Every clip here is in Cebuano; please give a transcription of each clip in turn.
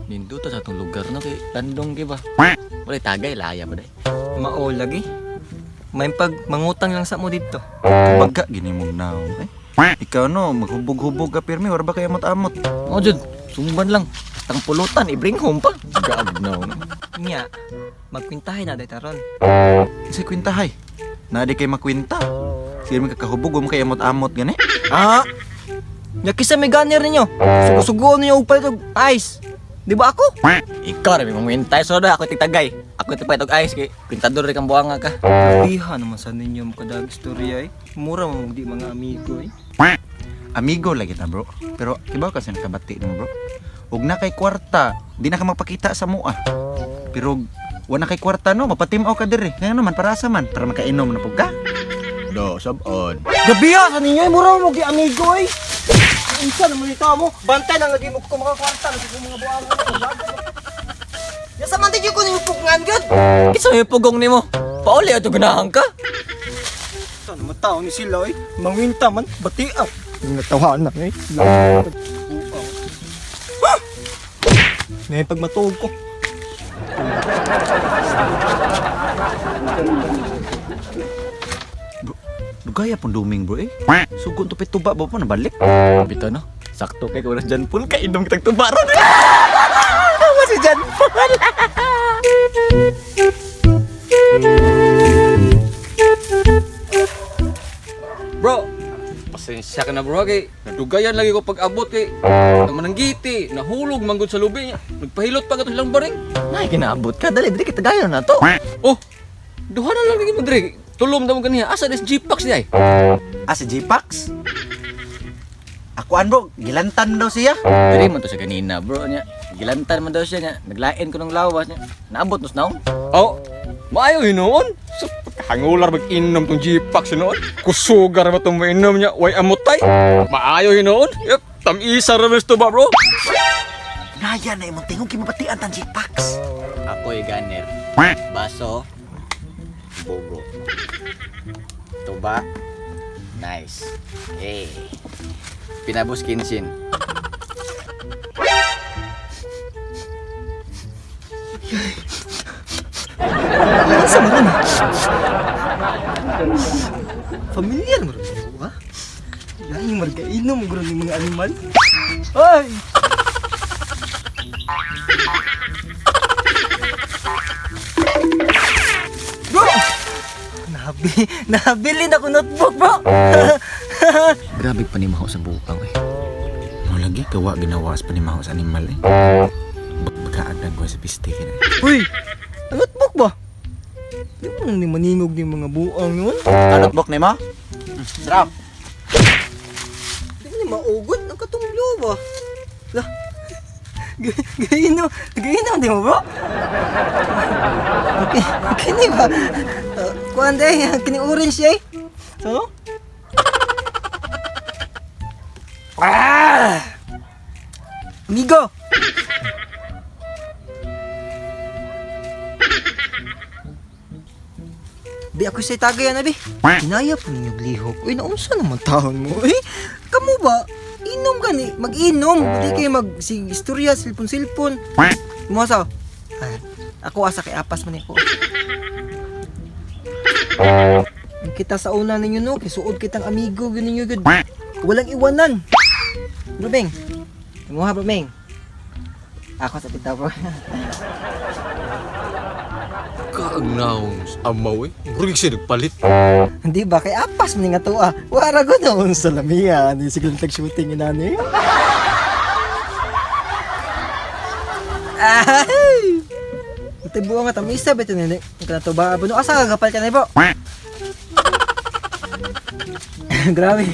Nindot sa atong lugar no kay landong kay ba. Wala tagay laya ba day. Mao lagi. May pag mangutang lang sa mo dito. Pagka gini mong naong eh. Ikaw no, maghubog-hubog ka pirmi, wala ba kay amot-amot? Oh jud, sumban lang. Tang pulutan i-bring home pa. Gaag na no. Nya, magkwintahay na day taron. Sa kwintahay. Na di kay makwinta. Sige man kakahubog mo kay amot-amot gani. Ah! Nya kisa may gunner ninyo. Sugo-sugoon ninyo og palit og ice. Di ba ako? Ikaw ra may mangwintay so da ako tigtagay. Ako tigpayt og ice kay kwintador ra kang buanga ka. Biha naman sa ninyo makadag istorya eh. Mura man di mga amigo eh. Amigo lagi ta bro. Pero kibaw kasi nakabati nimo bro. Ug na kay kwarta, di na ka magpakita sa mua. Pero wala kay kwarta no, mapatimaw ka diri. Kaya naman para sa man, para makainom na pug ka. Do, sab-on. Gabiha sa ninyo eh, mura mo gi amigo eh. Unsa naman ito mo? Bantay lang lagi mo kung makakwarta lagi ko mga buang. Yasa man di ko ninyo pugngan gyud. Kinsa may pugong nimo? Pauli ato ganahan ka. Sa naman tao ni sila eh. Mangwinta man, bati ah. Natawahan na eh. Ngayon pag matuog ko. Bro, dugaya pong duming bro eh. Sugon to tuba ba pa nabalik? Bitaw no. Sakto kay kuno John Paul kay inom kitang tuba ron. Tama si John Paul. Bro, pasensya ka na bro kay nadugayan lagi ko pag-abot kay ang mananggiti, nahulog manggod sa lubi niya. Nagpahilot pa kato silang baring. Nay kinaabot ka dali dili kita gayon na to. Oh, duha na lang lagi mo dre. Tulom na mo ganiha. Asa des G-Pax niya ay? Ah, si G-Pax? Akuan bro, gilantan daw siya. Dili man to siya ganina bro nya. Gilantan man daw siya nya. Naglain ko ng lawas nya. Naabot nos naong. Oh, maayo hinuon. So, pagkahangular mag-inom tong G-Pax hinuon. Kusugar ba tong mainom niya? Way amutay. Maayo hinuon. Yep, tamisa ra to ba bro? Naya na imong tingog kay mabatian tan G-Pax. Ako'y gunner. Baso. Bogo. Tuba. Nice. Eh. Pinabos kinsin. Sa mga na. Familiar mo rin mo, ha? Laing margainom guro ni mga animal. Ay! Bro! Nabili na ko notebook, bro! Grabe pa ni Maho sa bukang eh. Mo lagi gawa ginawas pa ni Maho sa animal eh. Pagkaagdag ko sa piste kina. Uy! Ang notebook ba? Di mo nang ni maningog ni mga buang nun? Anot bok nimo? Drop. Di mo ni maugod? Ang katumblo ba? Lah, gaino, gaino di mo bro? Okay, kini ba? Kuan day, kini orange eh. So? Ah! Amigo! Bi, ako sa tagay na, bi. Inaya po ninyo lihok. Uy, naunsa naman taon mo, eh? Kamu ba? Inom gani, mag-inom. Hindi kayo mag si istorya, silpon-silpon. Kumasa. Ay, ako asa kay apas man ako. Ang kita sa una ninyo no, kay suod kitang amigo gyud ninyo gyud. Walang iwanan. Bro Beng. Imuha bro Beng. Ako sa tita bro. Kaagnaong amaw eh. Murag siya nagpalit. Hindi ba kay apas man nga tuwa. Wara ko noon sa lamia ni siglang tag shooting inani. Ay! Ito buo nga tamisa ba ito nini? Ito na to ba? Abo no asa ka kapal ka na bro? Grabe.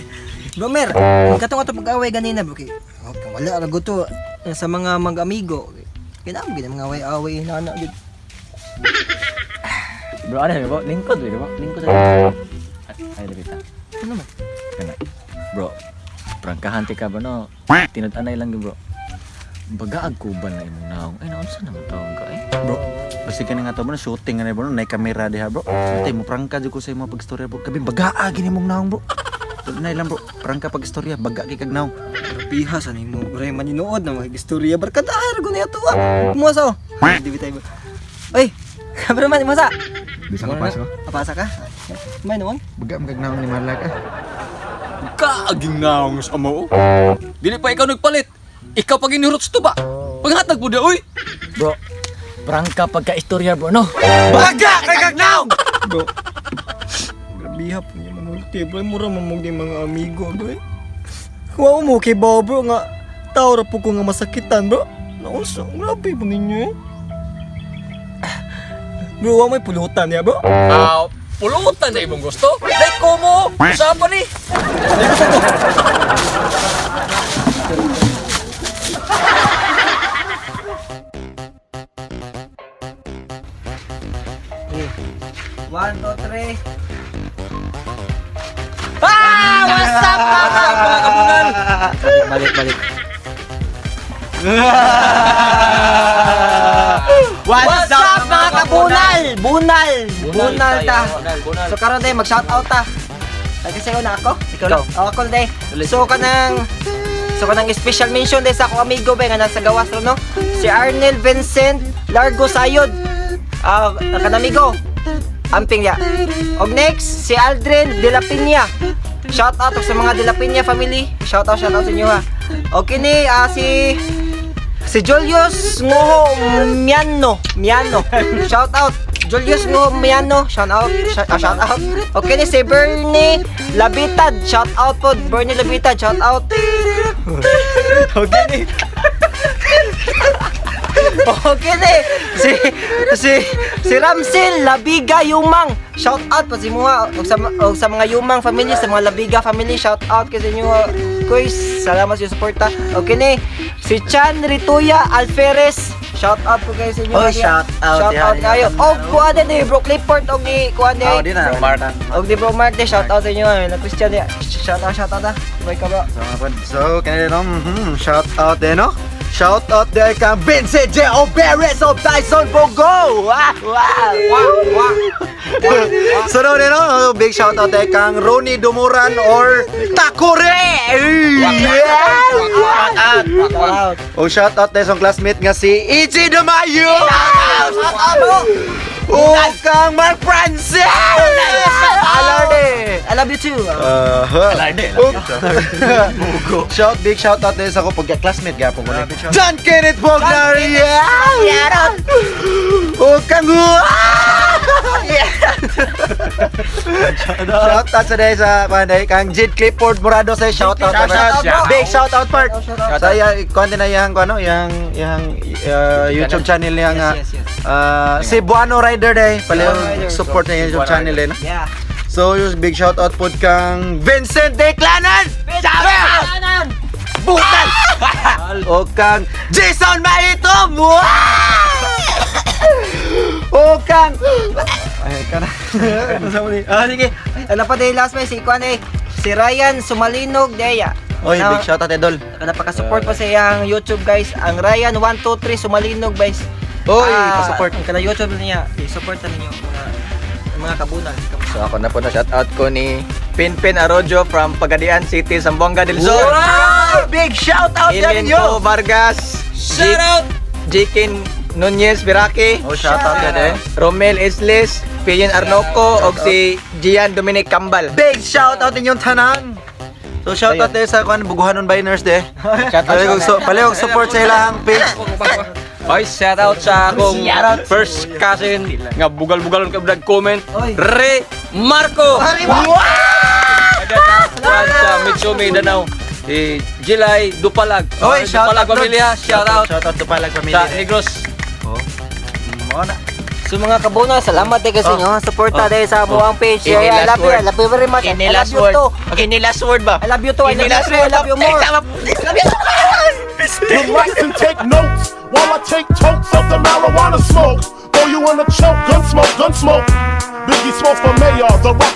Bro Mer, ang katong ato pag-away ganina bro kay. Okay, wala ra to sa mga mag-amigo. Kinamo gid ang mga away-away inana gid. Bro, ano bro? Lingkod bro. Lingkod sa. Ay, labi ta. Ano man? Kana. Bro, prangkahan ti ka ba no? Tinud-anay lang gyud bro. Bagaag ko ba na imong naong? Ay, naunsa naman tawag ka eh? Bro, basta ka na nga to bro, shooting nga na bro, nay kamera diha, bro. Tay mo prangka jud ko sa imo pag-istorya, bro. Kabi bagaa gini mong naong, bro. Na lang, bro, prangka pag-istorya, baga kay kag naong. Piha sa nimo, ray maninood na mga istorya barkada ra gud niya to ah. Kumuha oh. Di bitay ba. Oy, cameraman mo sa. Bisa ka paso. Apasa ka? May noon? Baga man kag naong ni Marlak ah. Kaaging naong sa amo. Dili pa ikaw nagpalit. Ikaw pag inurot sa tuba. Panghatag po da, uy. Bro, prangka pagka-istorya, bro, no? Baga kay kag naong. Bro. Grabiha po niya manulti, bro. Mura mamog ni mga amigo, bro. Eh. Kuha mo kay bao, bro, nga tao ra po ko nga masakitan, bro. Naunsa, grabe po ninyo eh. Bro, wa may pulutan niya, bro. Ah, pulutan na imong gusto. Dai ko mo. Usapan ni. One, two, three. Ah! What's up, mga kabunan? Balik, balik. What's What's up, mga kabunal? Bunal! Bunal ta. Bunal, bunal. So karon day mag-shoutout ta. Ay, kasi na ako. Ikaw lang. Oh, ako day. So kanang special mention day sa akong amigo ba nga nasa gawas ro no. Si Arnel Vincent Largo Sayod. Ah, kanamigo. Amping ya. Og next si Aldrin De La Piña. Shout out sa mga De La Piña family. Shout out sa inyo ha. Okay ni si si Julius Ngoho Miano. Miano. Shout out. Julius Ngoho Miano. Shout out. Shout out. Okay ni si Bernie Labitad. Shout out po. Bernie Labitad. Shout out. Okay ni. Okay ni. Si si si Ramsel Labiga Yumang. Shout out po si muha og sa mga Yumang family, sa mga Labiga family, shout out kay sa inyo. Kuys, salamat sa suporta. Okay ni si Chan Rituya Alferes. Shout out po kayo sa inyo. Oy, shout out, Shout out yan, kayo. yan. Og kuha din ni Bro Clifford og ni kuha ni. Oh, di na. Mark. Og ni Bro Mark de shout out sa inyo. Na Christian di. Shout out, shout out ah. Bye ka, bro. So, mga pod. So, kanina no, shout out din no. Shout out din kang Vincent J. Oberes of Tyson Bogo! Wow! Wow! Wow! So no, no, big shout out din kang Ronnie Dumuran or Takure! Yeah! Shout out! Oh, shout out din sa classmate nga si Ichi Dumayo! Shout out, bro! O kang Mark Francis! Alarde! I love you too. Alarde. Shout, big shout out din sa ako pagka-classmate gapon ko ni. John Kenneth Bognar! Yeah! Shout out! O kang Shout out sa day sa panday kang Jade Clifford Morado sa shout out. Shout out, bro. Big shout out part. Shout out. Sa iya kuan din na yang kuan no yang yang YouTube channel niya nga Yes, yes, yes. Cebuano Rider day. Pala Cebuano Rider. support niya yung YouTube channel eh, no? Yeah. So yung big shout out pod kang Vincent Declanan. Shout out! Butan! O kang Jason Maitom! O kang ay, ka na. Ah, sige. Ano pa din last may si Kwan eh. Si Ryan Sumalinog Deya. Oy, big shout out idol. Napaka-support pa sa iyang YouTube guys. Ang Ryan 123 Sumalinog guys. Oy, Ah, pa-support. Ang kana YouTube niya, i-support na ninyo mga mga kabunan. So ako na po na shout out ko ni Pinpin Arojo from Pagadian City, Zamboanga del Sur. Wow! Big shout out Eileen yan Po Vargas. Shout out! Jikin Nunez Birake. Oh, shout out yan eh. Romel Isles, Pion Arnoco, og si Gian Dominic Cambal. Big shout out inyong tanan. So shout out eh sa kuan Buguhanon Biners de. Shout out. Palihog so, palihog support sa ilang page. Oy, shout out sa akong first cousin nga bugal-bugalon ka comment. Oy. Re Marco. Sa Mitsumi Danau. Si Jilay Dupalag. Oy, shout Dupalag out pamilya, shout out Shout out Dupalag pamilya. sa Negros. Oh. Mo na. So mga kabuna, salamat eh kasi Oh. nyo. Suporta oh. Sa buong page. Any Yeah, I last love you. I word? love you very much. Any I love last you word? too. Any last word ba? I love you too. I Any love you last too. I love you more. Relax and take notes while I take tokes of the marijuana smoke. Throw you in a choke, gun smoke, gun smoke. Biggie Smalls for mayor, the rock